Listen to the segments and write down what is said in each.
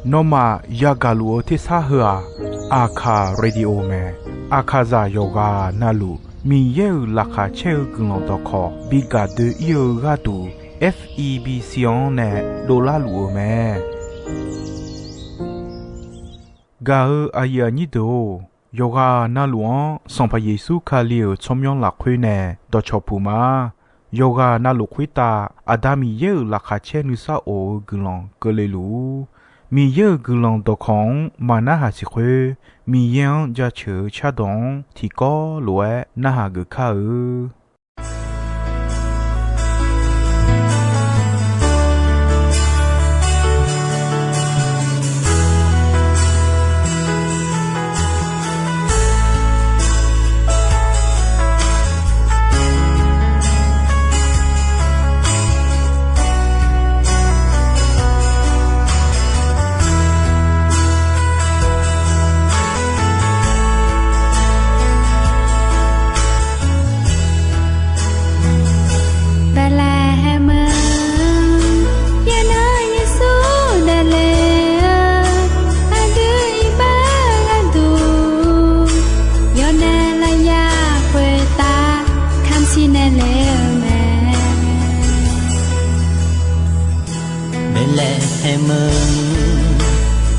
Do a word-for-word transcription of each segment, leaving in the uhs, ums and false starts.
Nawmaf yagaq luf-eu tersar heu-aq, Aqkaq Radio mae. Aqkaqzaq yawqghaq navluf Miqyaer-euq laqkhaq caer-eu guiqlanq dawqkawq bi gaq doe-ir-eu gharduq, F E B C-anr nae dovlar luf-eu mae. Gaq-eu aqyuif aqnyir deuq-or, yawqghaq navluf-anr Sanqpaq Yeqsur Kali-euq tsawrmyanr lafkhoer nae dawqcawq puq ma. Yawqghaq navluf khoertav Aqda Miqyaer-euq laqkhaq caer nuisar of-eu guiqlanq keuvle luf-ur. Miqyaer-euq guiqlanq dawqkawq-anr maqnarhaq siq khoer, Miqyaer-anr jaceuq-eu cardawq-anr tiqkawv lof-aer narhaq geuf kar-eu. Beqlaeqhaeq meuq, yanar Yeqsur daefle-eu, aqdui iqbax gharduq, yawnaeq lafyaq khoertav kamq siqnaeq le-eu mae. Beqlaeqhaeq meuq,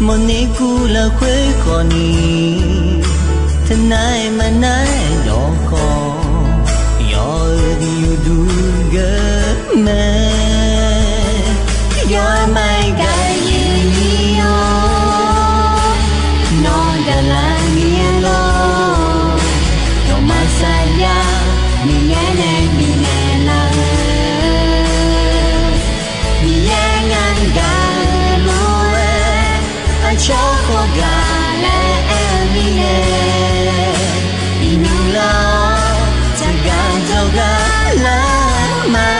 mawrner kur lafkhoer khawfni, teunav-aer maqnar-aer dawqkawq, yawr-eu uqduq geur mae. Yawr-eu maqgaq-ir-awr, nawr gaqlar mir-aer lor. Dawqma saqyar Miqyaer nae bifnaeq laf-eu, Miqyaer ngar gaq-eu lof-aer, aqcawq khawf gaq laer aer-eu mirnae, iqnymr lar-awr tsaqgaq jawrgar lar ma.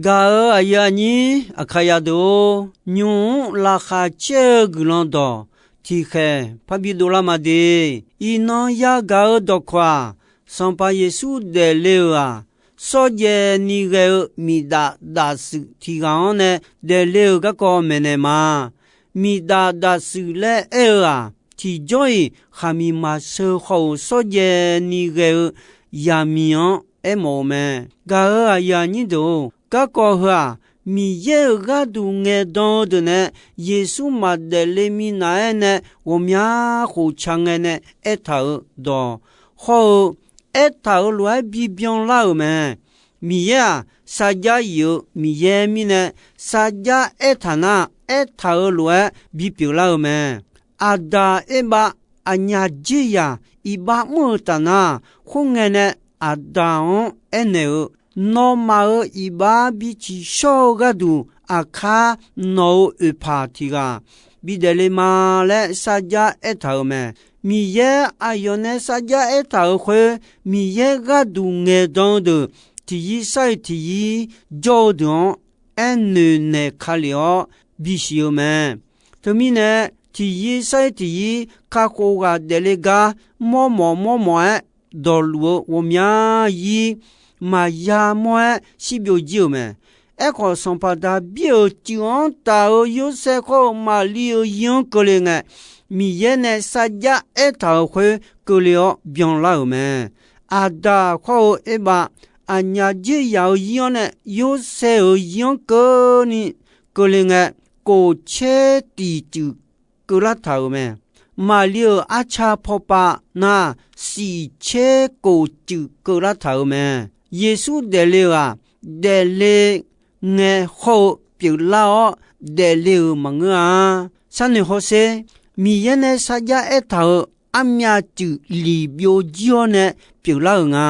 Gaq-euq aqyuif aqnyir Aqkaqya deuq-or, nymq-mr laqkhaq caer-eu guiqlanq dawq tiqkhaeq parbi dovlar ma de. Iqnan yagaq-eu dawqkawq-aq, Sanqpaq Yeqsur daefle-euq-aq, shawrjaev ni ghae-eu miqdaf dafshuif tiq ghaq-anr nae daefle-euq garkawv maeqnaeq ma. Miqdaf dafshuif laer aer-eu-aq, tiqjawr-iq khaqmiq maqsheu khawf-euq shawrjaev ni ghae-eu yaqmiq-anr aermawf-eu mae. Gaq-euq aqyuif aqnyir deuq-or, garkawv heu-aq, Miqyaer-euq gharduq ngaeqdan-eu deuq nae Yeqsur maqdaef le minav-aer nae ghawqmya khof ca ngae nae aertaq-euq dawq hawr-eu, aertaq-euq lof-aer bibyan lar-euq mae. Miqyaer-aq, sarjax yif-eu Miqyaer mirnae, sarjax aertaq nar, aertaq-euq lof-aer bipyeuf lar-eu mae. Aqdaq erbav aqnyaf dzerzaq iqbax mr-eu taf nar, khoerngae nae Aqdaq-anr aernaeq-eu, Nawmaf-euq iqbax biciq shawr-eu gharduq, aqkar nawq-euq oeqpaq tiq ghaq bidaef le ma laer sarjax aertaq-euq mae. Miqyaer aqyawf nae sarjax aertaq-euq khoer, Miqyaer gharduq ngaeqdan-eu deuq tiqyir sar-iq tiqyir jawr-eu deuq-anr aernoeq naeq ka lef-awr bisiq-eu mae. Teumirnae, tiqyir sar-iq tiqyir kakhof ghaq daefle gar mawrmawf mawrmawf-aer dawqluf-eu ghawqmya yir maqya mawr-aer shirbyov jir-euq mae. Aerkhawf, sanqpaq Daqbir-euq cuif-anr taf-eu Yorsaev khawr-eu Maqlir-euq yir-anr keuvle ngae, Miqyaer nae sarjax aertaq-euq khoer keuvle-awr byanlar-euq mae. Aqdaq khawr-eu erbav aqnyaf dzerzaq-euq yir-anr nae Yorsaev-euq yir-anr keuvni keuvle ngae, kof caer tiq cuif keuvlar taq-euq mae. Maqlir-euq arca pawpav nar, siq caer kof cuif keuvlar taq-euq mae. Yeqsur daefle-euq-aq, daefle ngae hawr-eu pyeuflar-awr daefle-euq maqngeur-a. Sharnoeq hawsher, Miqyaer nae sarjax aertaq-euq armyav cuif liq byov jir-awr nae pyeuflar-euq nga.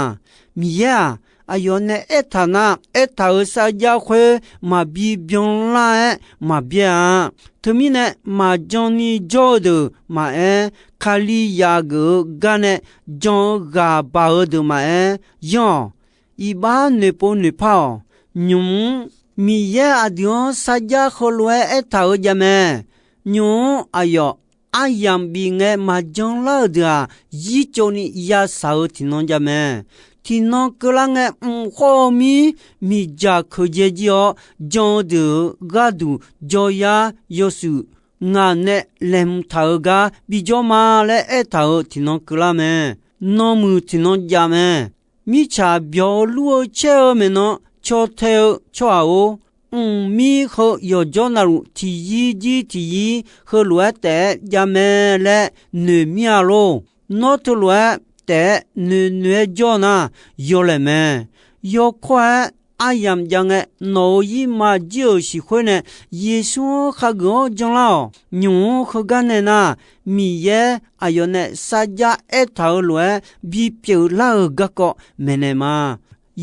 Miqyaer-aq, aqyawf nae aertaq nar, aertaq-euq sarjax khoer maqbi byanlar-aer maqbyaer-a. Teumirnae, maqjan ni jawr-eu deuq maqaer, Kalizaq geuf-eu gar nae jan-eu ghaq baq-eu deuq maqaer, yanr-awq. Iqbax noeqpov noeqpar-awq. Nymq-mr Miqyaer aqdui-anr sarjax heulof-aer aertaq-euq jav mae. Nymq-mr aqyawf aryamq bif ngae maqjan lar-euq deuq-aq, yirtsov ni yasaq-eu tiqnan jav mae. Tiqnan keuvlar ngae, mq khawr-eu mir miqdzaq keuqdzae jir-awr, jan-eu deuq-euq gharduq jawryar yawshuif ngaq nae laeqhmq taq-euq gar bijawr ma laer aertaq-euq tiqnan keuvlar mae. Nanmuiq tiqnan jav mae. Mirtsaq byawq-eu lur-eu caer-eu maeqnan caw tae-eu tsawrhaq-or, mqmir heu yawqjawr navluf tiqyir jir tiqyir heulof-aer taef-aer jav mae laer noeq mir-a lor. Nawr teulof-aer taef-aer noeqnoeq-aer jawr nar, yawlaeq mae. Yawkawr-aer aryamq jav ngae, nawq-euq yirma jir-euq siqkhoer nae Yeqsur-anr khageuf-awr janlar-awq. Nymq-mr heugar nae nar, Miqyaer aqyawf nae sarjax aertaq-euq lof-aer bipyeuf lar-euq garkawv maeqnaeq ma.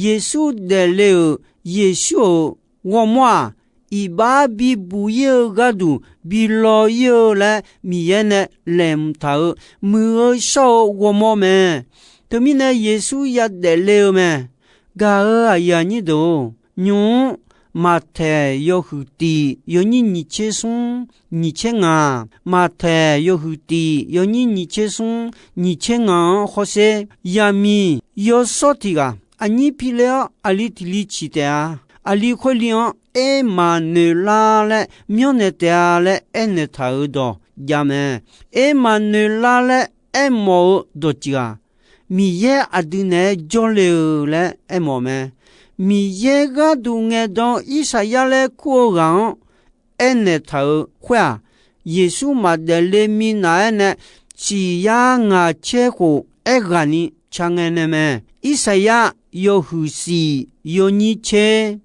Yeqsur daefle-euq Yeqsur-euq ghawrmawr-aq, iqbax bibuq ir-eu gharduq bi law ir-eu laer Miqyaer nae laeqhmq taq-euq muiq-eu shawr-eu ghawrmawr mae. Teumirnae Yeqsur yadaef le-eu mae. Gaq-euq aqyuif aqnyir deuq-or, nymq-mr Maqtaeq yawhuiq tiq yawnyir nyiq tser smr nyiq tser ngaq, Maqtaeq yawhuiq tiq yawnyir nyiq tser smr nyiq tser ngaq-anr hawsher. Yaqmiq yawshawr tiq ghaq aqnyir pi le-awr, aqli tiq li ciq taef-a. Aqli khoer li-anr Ermaqnoeqlar laer myanrnaeq taef-a laer aernaeq taq-euq dawq jav mae. Ermaqnoeqlar laer aermawf-eu dawqtsuif-aq, Miqyaer aqdui naeq-aer jawrle-eu laer aermawf mae. Miqyaer gharduq ngaeqdan-eu Irsaqyar laer kur-eu ghaq-anr aernaeq taq-euq khoer-aq, Yeqsur maqdaef le minav-aer nae siq yar ngaq caer khof aerghaqni ca ngae nae mae. Irsaqyar yawhuiq siq yawnyir tser,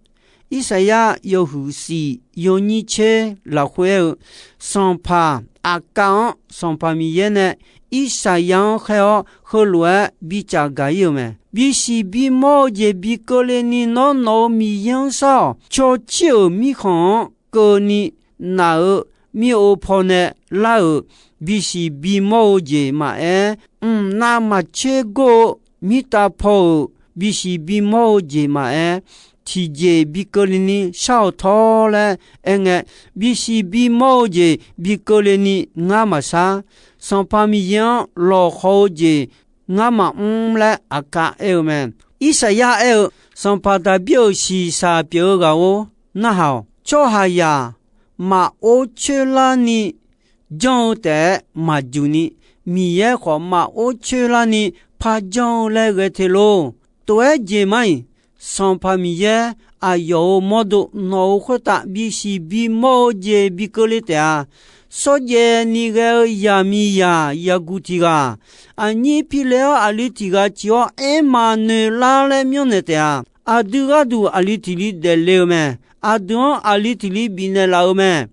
Irsaqyar yawhuiq siq yawnyir tser lafkhoer aer-eu, Sanqpaq Aqkav-anr Sanqpaq Miqyaer nae Irsaqyar-anr khaer-awr heulof-aer bicaf gaq ir-euq mae. Bisiq bimawr-eu jeq bi keuvle ni nawr nawq-euq Miqyaer-anr shar-awq. Cawcir-euq mirkhanq-anr keuvni naf-eu mir-eu paw nae lar-euq bisiq bimawr-eu jeq maqaer, mqnav maqtser gor-eu mirtav paw-euq bisiq bimawr-eu jeq maqaer, tiqjeq bi keuvle ni shar-awq tawr laer aerngae, bisiq bimawr-eu jeq bi keuvle ni ngar maqshar. Sanqpaq Miqyaer-anr lawqhaw-eu jeq ngar maqmr laer Aqkar aer-eu mae. Irsaqyar aer-eu, Sanqpaq Daqbir-euq shiqshaq pyeuf-eu ghaq-or, narhaq-awq. Tsawrhaqzaq maqor coer larni janr-eu taef-aer maqjuq ni, Miqyaer khawf maqor coer larni par janr-eu laer ghae te lor. Tof-aer jeq mar-iq, Sanqpaq Miqyaer aqyawf-euq mawrdo nawq-euq khoertav bisiq bimawr-eu jeq bi keuvle taef-a. Shawrjaev ni ghae-eu yaqmiqzaq yaguq tiq ghaq, aqnyir pilae-awr aqli tiq ghaq ciq-awr aerma noeqlar laer myanrnaeq taef-a. Aqdui gharduq aqli tiq li daefle-eu mae. Aqdui-anr aqli tiq li bifnaeq laf-eu mae.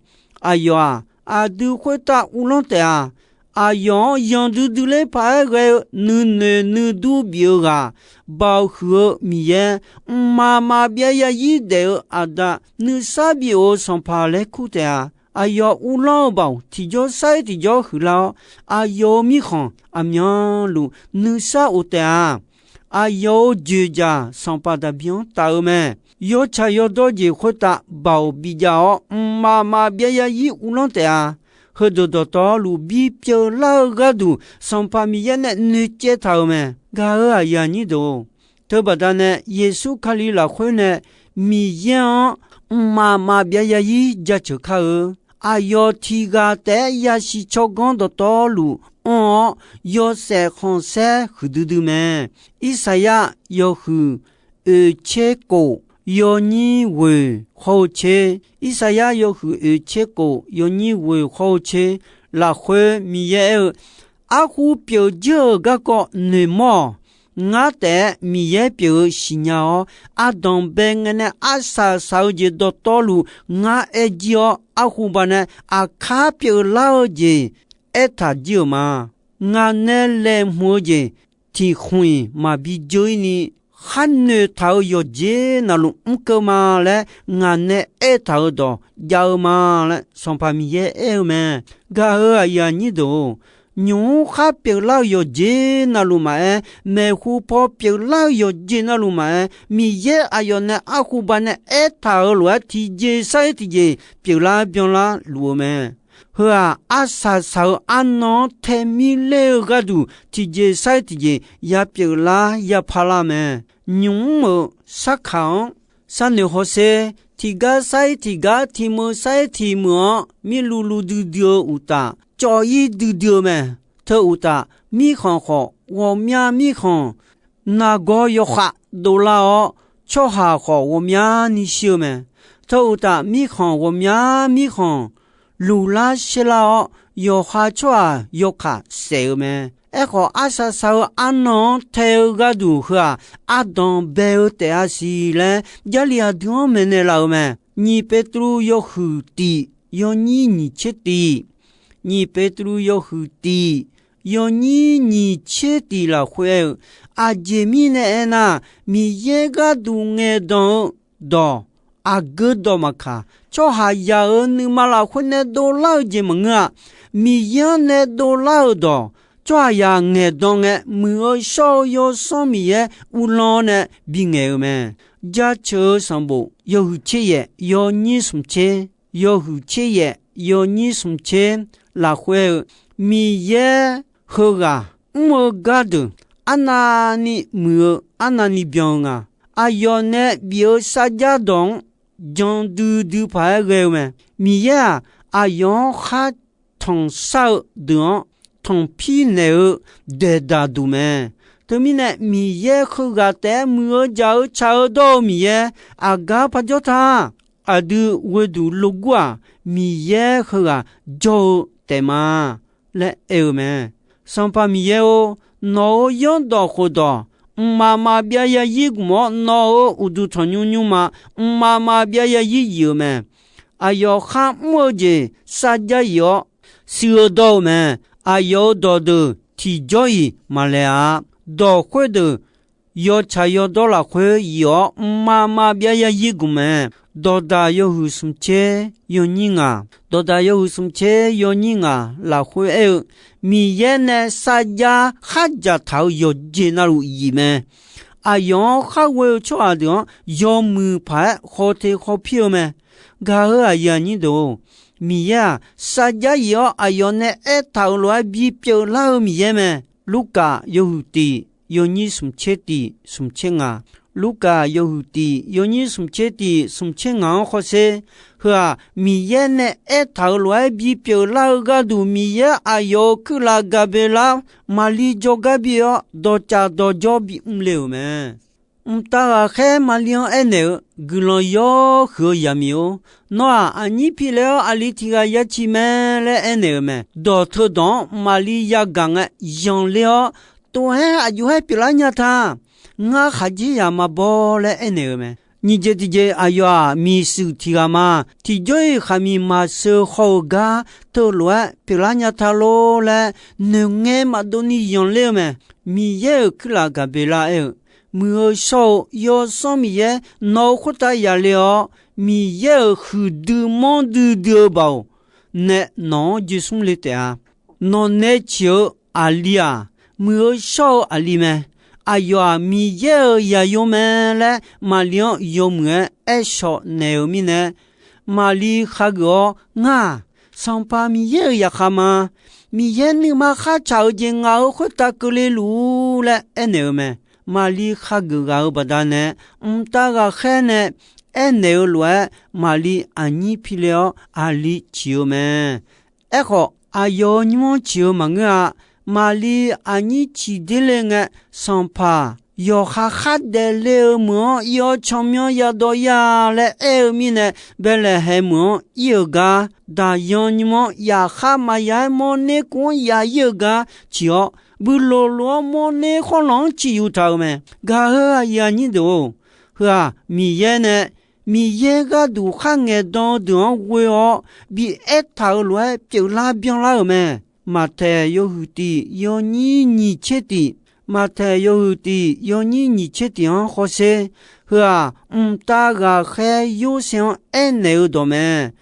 Aqyawf-aq, aqdui khoertav uvlanr taef-a. Aqyawf-anr yanduidui ler paq-aer ghae-eu nuinoeq nuidur bif-eu ghaq, Baoq huiq-eu Miqyaer, mqmaq maqbyav yarzir daef-eu Aqda, nuisar bif-euq Sanqpaq laer kur taef-a. Aqyawf uvlanr-eu baoq tiqjawr sar-ir tiqjawr huiqlar-awr, aqyawf-euq mirkhanq aqmyanluf nuisar of taef-a. Aqyawf-euq joeqjaq Sanqpaq Daqbir-anr taf-eu mae. Yawtsaq yawdawr jeq khoertav baoq bijav-awr, mqmaq maqbyav yarzir uvlanr taef-a. Heudeuq dawqtawvluf bipyeuf lar-eu gharduq, Sanqpaq Miqyaer nae noeqcaev taq-euq mae. Gaq-euq aqyuif aqnyir deuq-or, teubaqda nae Yeqsur Kali lafkhoer nae Miqyaer-anr mqmaq maqbyav yarzir jaceuq kar-eu. Aqyawf tiq ghaq taef-aer yasiq tsawrganr dawqtawvluf anr-awr, yawshaef khanqsaer huiqdui dui mae. Irsaqyar yawhuiq oeqtser kof yawnyir ghoeq hawr-eu tser. Irsaqyar yawhuiq oeqtser kof yawnyir ghoeq hawr-eu tser lafkhoer Miqyaer aer-eu, Arhu pyeuf jir-euq garkawv noeqmawr-awq. Ngar taef-aer Miqyaer pyeuf-eu siqnya-awr, ardanq bae ngae nae arsaq saq-eu jeq dawqtawvluf ngar aer jir-awr, arhu baqnae aqkar pyeuflar-eu jeq aertaq jir-euq ma. Ngaq nae laeqhmq-eu jeq tiq khmq-iq maqbi dzeur-ir ni, khar noeqtaq-euq yawqjeq navluf mr keuv ma laer ngaq nae aertaq-euq dawq jav-eu ma laer Sanqpaq Miqyaer aer-eu mae. Gaq-euq aqyuif aqnyir deuq-or, nymq-mr khar pyeuflar-eu yawqjeq navluf maqaer, maeqhu paw pyeuflar-eu yawqjeq navluf maqaer, Miqyaer aqyawf nae arhu baqnae aertaq-euq lof-aer tiqjeq sar-ir tiqjeq pyeuflar byanlar luf-eu mae. Heu-aq, arsaq saq-eu arnan-anr tae mir ler-eu gharduq tiqjeq sar-ir tiqjeq ya pyeuflar ya parlar mae. Nymq-mr-euq sarkaq-anr sharnoeq hawsher, tiqgar sar-ir tiqgar, tiqmeuq sar-ir tiqmeuq-anr mirluv luv duidui-eu uqtaf, cawv-ir duidui-eu mae. Teu uqtaf, mirkhanq khawf ghawqmya mirkhanq nargawr yawkhav dovlar-awr, tsawrhaq khawf ghawqmyani shir-eu mae. Teu uqtaf, mirkhanq ghawqmya mirkhanq luqlar shaerlar-awr, yawqha tsawrhaq yawkaq saef-eu mae. Aerkhawf, arsaq saq-eu arnan-anr tae-eu gharduq heu-aq, ardanq bae-eu taef-a siq laer, Jarlif aqdui-anr maeqnaeq laf-euq mae. Nyiq Petruv yawhuiq tiq yawnyir nyiq tser tiq, Nyiq Petruv yawhuiq tiq yawnyir nyiq tser tiq lafkhoer aer-eu, aqjeq mirnae aernar, Miqyaer gharduq ngaeqdan-eu dawq aqgeu dawq maqkaq, tsawrhaqzaq-euq nuima lafkhoer nae dovlar-eu jeq maqngeur-a. Miqyaer-anr nae dovlar-euq dawq, tsawrhaqzaq ngaeqdan ngae, Muiq-eu Shawr-eu Yawsanr Miqyaer uvlanr-awr nae bingaeq-eu mae. Jaceuq-eu sanqbof yawhuiq tser yaef yawnyir smq tser, yawhuiq tser yaef yawnyir smq tser lafkhoer-eu, Miqyaer heughaq mr-eu gardeuq arnavni muiq-eu arnavni byan-eu nga. Aqyawf nae bif-eu sarjar dawq-anr jan duidui paq-aer ghae-eu mae. Miqyaer-aq, aqyawf-anr khar tanqshar-eu deuq-anr tanqpir naeq-eu daeqdaq duq mae. Teumirnae, Miqyaer heughaq taef-aer muiq-eu jaq-eu tsaq-eu dawr-eu Miqyaer aqgar parjawr ta. Aqdui ghoeduq logur-aq, Miqyaer heughaq jawr-eu taef ma laer aer-eu mae. Sanqpaq Miqyaer-or, nawq-euq yanrdawq khofdawq mqmaq maqbyav yarzir gmq-awr, nawq-euq uqduq tanqnymr nymrma mqmaq maqbyav yarzir yif-euq mae. Aqyawf khar mr-eu jeq sarjar yif-awr shuiq-eu dawr-eu mae. Aqyawf-euq dawqdeuq tiqjawr-iq maqlaeq-a. Dawq khoerdeuq yawtsaq yawdawr lafkhoer yif-awr mqmaq maqbyav yarzir gmq mae. Dawqdaq yawhuiq smq tser yawnyir ngaq, dawqdaq yawhuiq smq tser yawnyir ngaq lafkhoer aer-eu, Miqyaer nae sarjar khardzaq taq-euq yawqjeq navluf yif mae. aqyawf-anr khar ghoe-eu tsawrhaq deuq-anr yawmuiq paq-aer khawf teq khawf pir-eu mae. Gaq-euq aqyuif aqnyir deuq-or, Miqyaer-aq, sarjax yif-awr aqyawf nae aertaq-euq lof-aer bipyeuf lar-eu Miqyaer mae. Lurkaf yawhuiq tiq yawnyir smq tser tiq smq tser ngaq, Lurkaf yawhuiq tiq yawnyir smq tser tiq smq tser ngaq-anr khawf sher. Heu-aq, Miqyaer nae aertaq-euq lof-aer bipyeuf lar-eu gharduq, Miqyaer aqyawf-euq kuirlav Gaqbeqlar maqli jawrgar bi-awr, dawqcaf dawqjawr bimr le-euq mae. Mqtav ghaqkhaer Maqli-anr aernaeq-eu, Guiqlanq yawhuiq-eu yaqmiq-or, nawr-aq, aqnyir pilae-awr aqli tiq ghaq ya ciq mae laer aernaeq-euq mae. Dawq teudawq-anr Maqli yagaq ngae, yanqler-awr, Tov-aer aqjox-aer pyeuflar nya ta. Ngar khaqdzerzaq maqbaw laer aernaeq-euq mae. Nyiq jeq tiqjeq, aqyawf-aq, miqshuif tiq ghaq ma. Tiqjawr-iq khaqmiq maqsheu haw-euq gar teulof-aer pyeuflar nya ta lor laer noeqngae maqdov ni yanqler-eu mae. Miqyaer-euq kuirlav Gaqbeqlar aer-eu, Muiq-eu shawr-eu Yawsanr Miqyaer nawq-euq khoertav yaqle-awr, Miqyaer-euq huiqdui manrdui dui-eu baoq nae nawq-anr joesmr le taef-a. Nawqnae ciq-eu aqli-aq, muiq-eu shawr-eu aqli mae. Aqyawf-aq, Miqyaer-euq zaqyo mae laer Maqli-anr yawmuiq-aer aershawq naeq-euq mirnae, Maqli khageuf-awr, Ngar-aq, Sanqpaq Miqyaer-euq zaqkhav ma. Miqyaer nuima khartsaq-eu jeq ngaq-euq khoertav keuvle luf-ur laer aernaeq-eu mae. Maqli khageuf ghaq-euq baqdanae, mqtav ghaqkhaer nae aernaeq-eu lof-aer, Maqli aqnyir pilae-awr aqli ciq-eu mae. Aerkhawf, aqyawf-euq nymr-anr ciq-eu maqngeur-a. Maqli aqnyir ciq der le ngae, Sanqpaq yawqha khardaef le-eu meuq-anr ir-awr tsawrmyanr yadawr ir-a laer aer-eu mirnae, Baeqlaeqhaeq meuq-anr ir-euq gar, daqyan nymr-anr yaqkhar maqya-aer mawrner kuv-anr ya ir-eu gar ciq-awr, builoq loq-anr mawrner khawrlanq-anr ciq yuf taq-euq mae. Gaq-eu aqyuif aqnyir deuq-or, heu-aq, Miqyaer nae Miqyaer gharduq kharngaeq dan-eu deuq-anr ghoe-awr bi aertaq-euq lof-aer pyeuflar byanlar-euq mae. Maqtaeq yawhuiq tiq yawnyir nyiq tser tiq, Maqtaeq yawhuiq tiq yawnyir nyiq tser tiq-anr hawsher. Heu-aq, mqtav ghaqkhaer Yorsaev-anr aernaeq-eu dawq mae.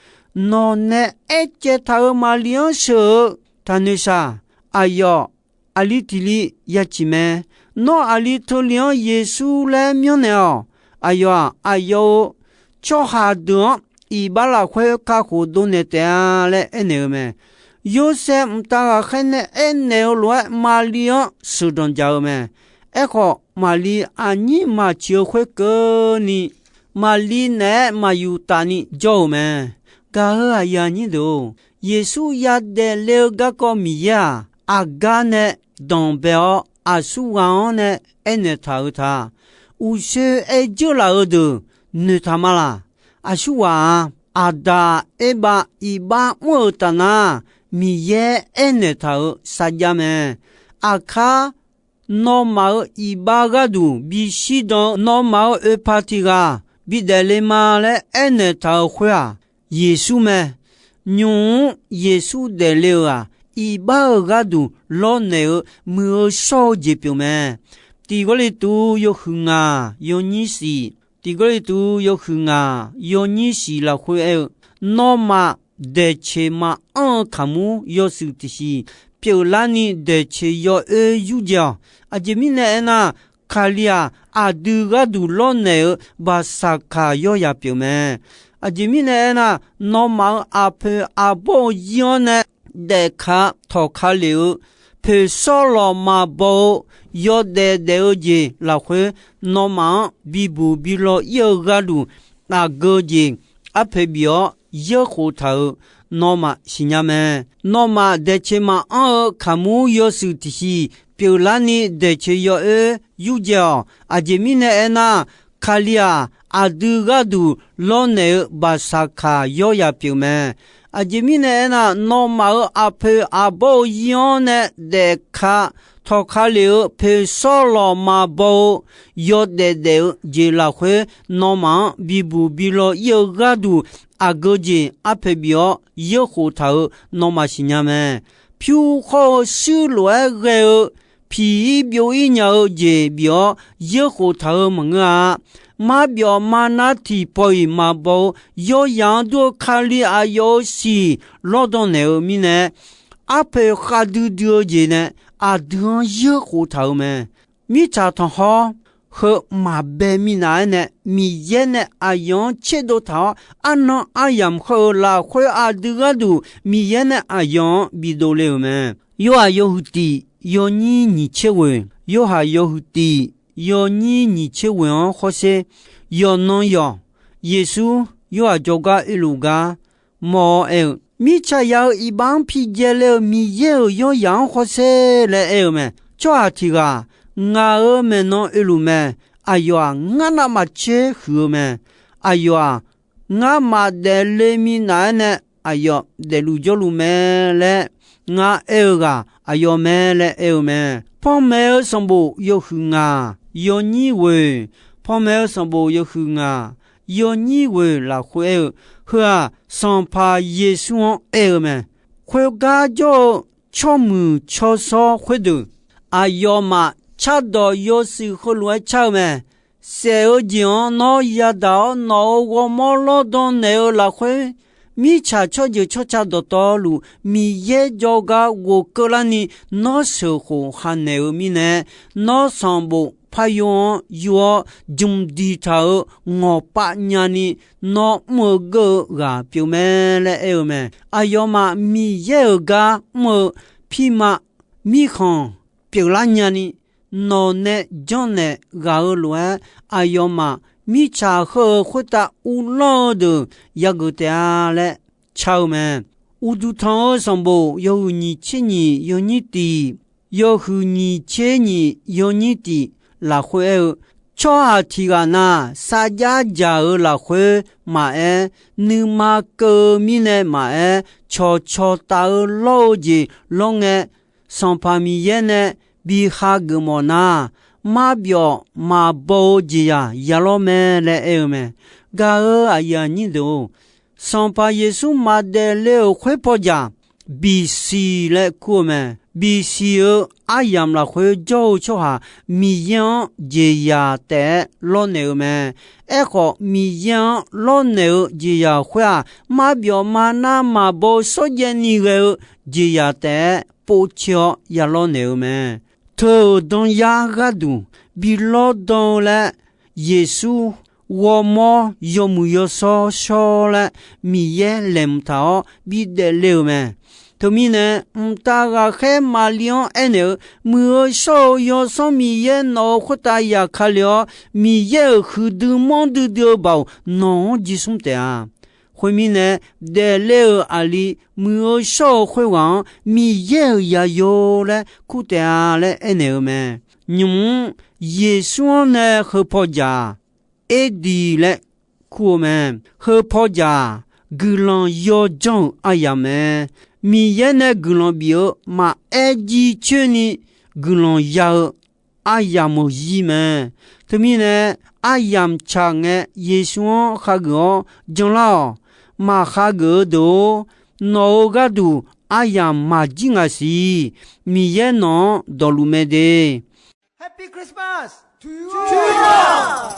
Nawq nae aercaev taq-euq Maqli-anr sheuq-eu, Taqnoeq shaq. Aqyawf aqli tiq li ya ciq mae. Nawr aqli teuli-anr Yeqsur laer myanrnaeq-awq. Aqyawf-aq, aqyawf-euq tsawrhaq deuq-anr iqbax lafkhoer kakhof dovnaeq taef-a laer aernaeq-eu mae. Yorsaev mqtav ghaqkhaer nae aernaeq-eu lof-aer Maqli-anr sheuqdanq jaq-eu mae. Aerkhawf, Maqli aqnyir maqciq-eu khoerkeuvni, Maqli naeq-aer maqyuftaf ni jawr-euq mae. Gaq-eu aqyuif aqnyir deuq-or, Yeqsur yadaef le-eu garkawv Miqyaer-aq, aqgar nae danqbae-awr aqsurghaq-anr nae aernaeq taq-eu ta. Uqshoe aer dzeur laf-eu deuq noeqtaq ma laq? Aqsurghaq-aq, Aqdaq Erbav iqbax mr-euq tafnar, Miqyaer aernaeq taq-euq sarjax mae. Aqkar nawmaf-euq iqbax gharduq bishir dan-eu nawmaf-euq oeqpaq tiq ghaq bidaef le ma laer aernaeq taq-euq khoer-aq, Yeqsur mae. Nymq-mr Yeqsur daefle-euq-aq, iqbax-euq gharduq lawrnaeq-eu muiq-eu shawr-eu jeq pyeuf mae. Tiq Gawrliqtu yawhuiq ngaq yawnyir shiq, Tiq Gawrliqtu yawhuiq ngaq yawnyir shiq lafkhoer aer-eu, Nawmaf daeqceq maqanr-eu kaqmur yawshuif tiqshiq pyeuflarni daeqceq yawoer yurdzae-awq. Aqjeq mirnae aernar, Kali-aq, aqdui gharduq lawrnaeq-eu baqsaqkaq yawryaq pyeuf mae. Aqjeq mirnae aernar, nawmaf-euq aqpoeq aqbawr-eu zir-anr nae daefka tawqka lef-eu poeqshawr lawq maqbaw-eu yawdaef daef-eu jeq lafkhoer, nawmaf-anr bibuq bilaw ir-eu gharduq aqgeu jeq arpoeq bif-awr yeurkhof taq-euq nawmaf siqnya mae. Nawmaf daeqceq maqanr-eu kaqmur yawshuif tiqshiq pyeuflarni daeqceq yawoer yurdzae-awq. Aqjeq mirnae aernar, Kali-aq, aqdui gharduq lawrnaeq-eu baqsaqkaq yawryaq pyeuf mae. Aqjeq mirnae aernar, nawmaf-euq aqpoeq aqbawr-eu zir-anr nae daefka tawqka lef-eu poeqshawr lawq maqbaw-eu yawdaef daef-eu jeq lafkhoer, nawmaf-anr bibuq bilaw ir-eu gharduq aqgeu jeq arpoeq bif-awr yeurkhof taq-euq nawmaf siqnya mae. Pyur khawr-eu shuir lof-aer ghae-eu piq-ir byov-ir nya-eu jeq bif-awr yeurkhof taq-eu maqngeur-a. Marbyawf marnar tiqpawf-iq maqbaw-eu yawyaq-anr dur-eu Kali aqyawf-euq siq lawrdan naeq-eu mirnae, arpoeq khavdui dui-eu jeq nae aqdui-anr yeurkhof taq-euq mae. Mirtsaq tanqkhawr, heu maqbae minav-aer nae, Miqyaer nae aqyawf-anr tserdov taq-awr, arnan aryamq khawr-eu lafkhoer aqdui gharduq Miqyaer nae aqyawf-anr bidov le-euq mae. Yorhaq yawhuiq tiq yawnyir nyiq tser ghoeq, Yorhaq yawhuiq tiq yawnyir nyiq tser ghoeq-anr hawsher, yawqnan yawq, Yeqsur Yorhaq jawrgar oeluf gar mawr-awr aer-eu, Mirtsaq ya-eu iqbax-anr pijae le-eu Miqyaer-euq yawryaq-anr hawsher laer aer-eu mae. Tsawrhaq tiq ghaq, Ngaq-euq maeqnan oeluf mae. Aqyawf-aq, ngar navmaqtser huiq-eu mae. Aqyawf-aq, ngar maqdaef le minav-aer nae aqyawf daefluf jawrluf mae laer ngar aer-eu ghaq aqyawf mae laer aer-eu mae. Panmaeq-eu sanqbof yawhuiq ngaq yawnyir ghoeq, Panmaeq-eu sanqbof yawhuiq ngaq yawnyir ghoeq lafkhoer aer-eu, heu-aq, Sanqpaq Yeqsur-anr aer-eu mae. Khoergar jawr-eu tsawrmuiq tsawrshawr khoerdeuq, aqyawfmaf cardawq yawshuif heulof-aer car-eu mae. Saef-eu jeq-anr nawr yadaq-awr, nawq-euq ghawrmawr lawrdan naeq-eu lafkhoer, mirtsaq tsawrjeuq tsawrca dawqtawvluf Miqyaer jawrgar ghofkeuv larni nawr sheuqkhof hanaeq-eu mirnae, nawr sanqbof paryo-anr yur-awr, jmq diqtaq-euq ngawqpav nyani nawr mr-eu geur-eu ghaq pyeuf mae laer aer-eu mae. Aqyawfmaf Miqyaer-euq gar mr-eu pirma mirkhanq pyeuflar nyani, nawq nae janrnaeq ghaq-eu lof-aer, aqyawfmaf mirtsaq heu-eu khoertav uvlanr-eu deuq yageuf taef-a laer car-eu mae. Uqduq tanq-eu sanqbof yawhuiq nyiq tser nyiq yawnyir tiq, yawhuiq nyiq tser nyiq yawnyir tiq lafkhoer aer-eu, tsawrhaq tiq ghaq na, sarjax dzaq-eu lafkhoer maqaer, nuima keuv-eu mirnae maqaer, cawqcawq taf-eu lawr-eu jeq lawr ngae, Sanqpaq Miqyaer nae bi hageuf mawf nar, marbyawf maqbaw-eu jeqzaq ya lawr mae laer aer-eu mae. Gaq-euq aqyuif aqnyir deuq-or, Sanqpaq Yeqsur maqdaef le-euq khoer pawjaq, bisiq laer kur-eu mae. Bisiq-eu aryamq lafkhoer jawr-eu tsawrhaq Miqyaer-anr jeqzaq taef-aer lawrnaeq-eu mae. Aerkhawf, Miqyaer-anr lawrnaeq-eu jeqzaq khoer-aq, marbyawf maqnav maqbaw-eu shawrjaev ni ghae-eu jeqzaq taef-aer povtser-awr ya lawrnaeq-eu mae. Teu-euq danyar gharduq bi lawrdan-eu laer, Yeqsur ghawrmawr yawmuiq yawshawr shawr laer Miqyaer laeqhmq taq-awr bidaef le-euq mae. Teumirnae, mqtav ghaqkhaer Maqli-anr aernaeq-eu, Muiq-eu shawr-eu Yawsanr Miqyaer nawq-euq khoertav yaqkale-awr, Miqyaer-euq huiqdui manrdui dui-eu baoq nawq-anr jismr taef-a. Khoermirnae, daefle-euq aqli muiq-eu shawr-eu khoerghaq-anr Miqyaer-euq zaqyo laer kur taef-a laer aernaeq-eu mae. Nymq-mr Yeqsur-anr nae heu pawjaq-aq, Erdiq laer kur-eu mae. Heu pawjaq-aq, guiqlanq yawdzanr-euq aryamq mae. Miqyaer nae guiqlanq bif-eu maqaer jircoer ni guiqlanq ya-eu aryamq-euq zir mae. Teumirnae, aryamq tsaq ngae Yeqsur-anr hageuf-awr janlar-awq. Maqhageuf-eu deuq-or, nawq-euq gharduq aryamq maqjir ngaq siq. Miqyaer nawq-anr dawqluf mae de. Happy Christmas to you all.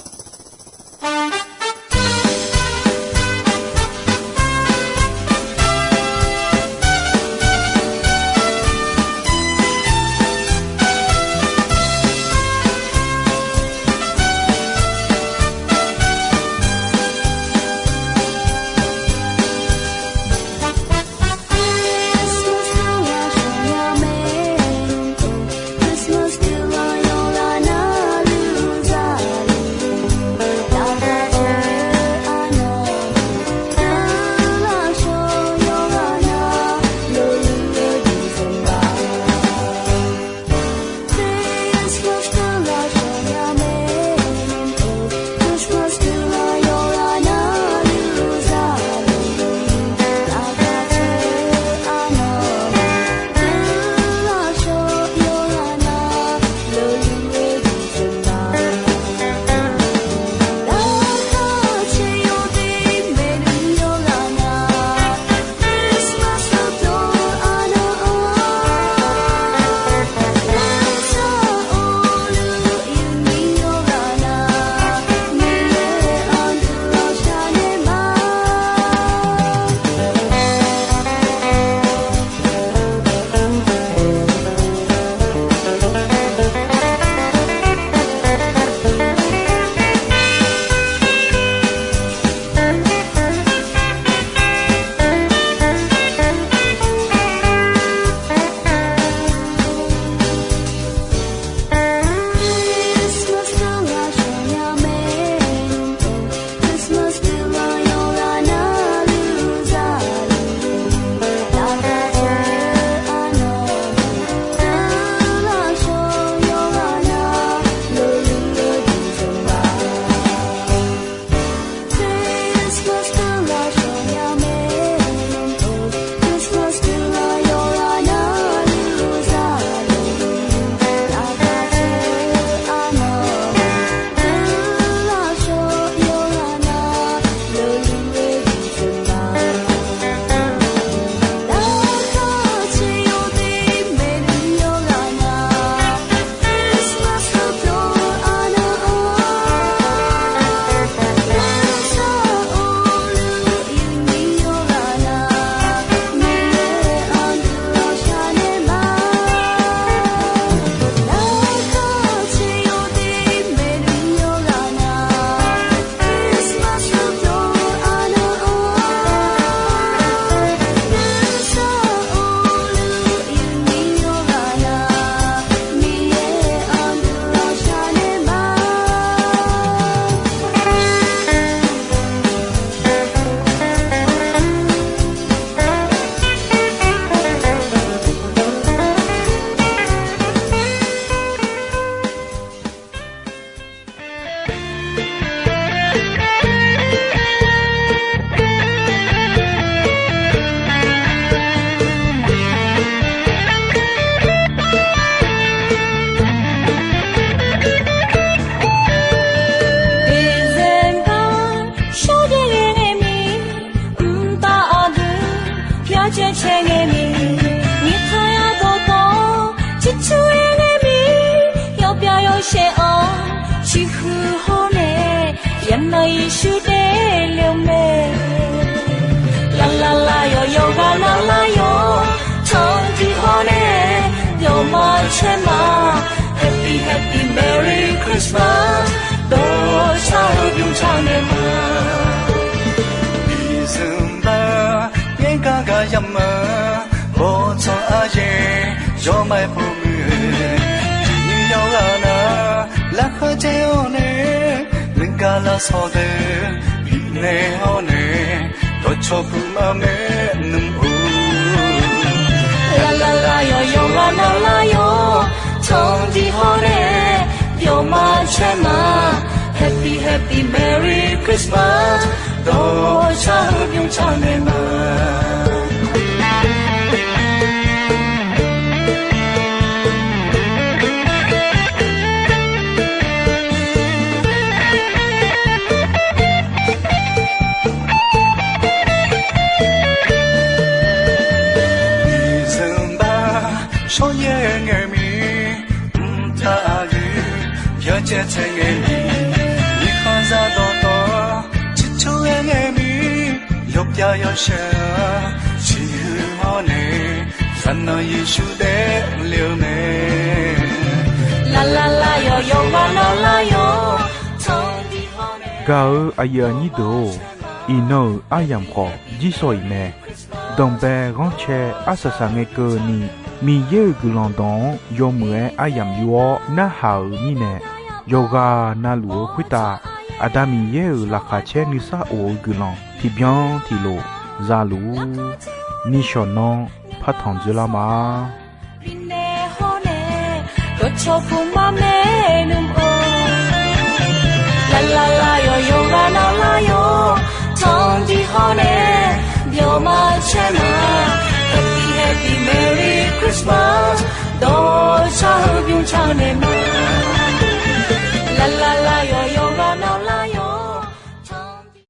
Yeqsur daefle-eu mae. Lavlavlav yawqyawq ghaq navlar yawq, tanqdiq hawr nae yawqma caer ma. Happy, happy, Merry Christmas. Dawqshaq-eu bymr taq naeq ma. December nyaer gar gar yamq-eu bawrtsanq aryaer yawmaf-aer pov muiq-eu, tiqnyir yawqghaq nar larkhaer caer-awr nae, nuigar lavsawq deuq bifnaeq hawr nae, dawqcawq puq ma maernmr-or. Lavlavlav yawqyawq ghaq navlar yawq, tanqdiq hawr nae yawqma caer ma. Happy, happy, Merry Christmas. Dawqshaq-eu bymr taq naeq ma. December shawryaer ngae mir, mqtav aqgeu pyar caev tsaev ngae mir, mirkhanq zaq dawqtawv ciqcur-aer ngae mir, yawpyav yawshaq siqhuiq hawr nae, zaqnanq Yeqsur daefle-eu mae. Lavlavlav yawqyawq ghaq navlar yawq, tanqdiq hawr nae. Gaq-eu aqyuif aqnyir deuq-or, iqnan-euq aryamq khawf jirsawq iq mae. Danqbae ghanrcae arsaq saq ngae keuvni, Miqyaer-euq guiqlanq dawq-anr yawmuiq-aer aryamq yur-awr narhaq-euq mirnae, yawqghaq navluf-eu khoertav Aqda Miqyaer-euq laqkhaq caer nuisar of-eu guiqlanq tiqbyan tiqlof za luf-ur. Nishawq nanr partanq dzoerlar ma. Bifnaeq hawr nae dawqcawq puq ma maernmr-or. Lavlavlav yawqyawq ghaq navlar yawq, tanqdiq hawr nae yawqma caer ma. Happy, happy, Merry Christmas. Dawqshaq-eu bymr taq naeq ma. Lavlavlav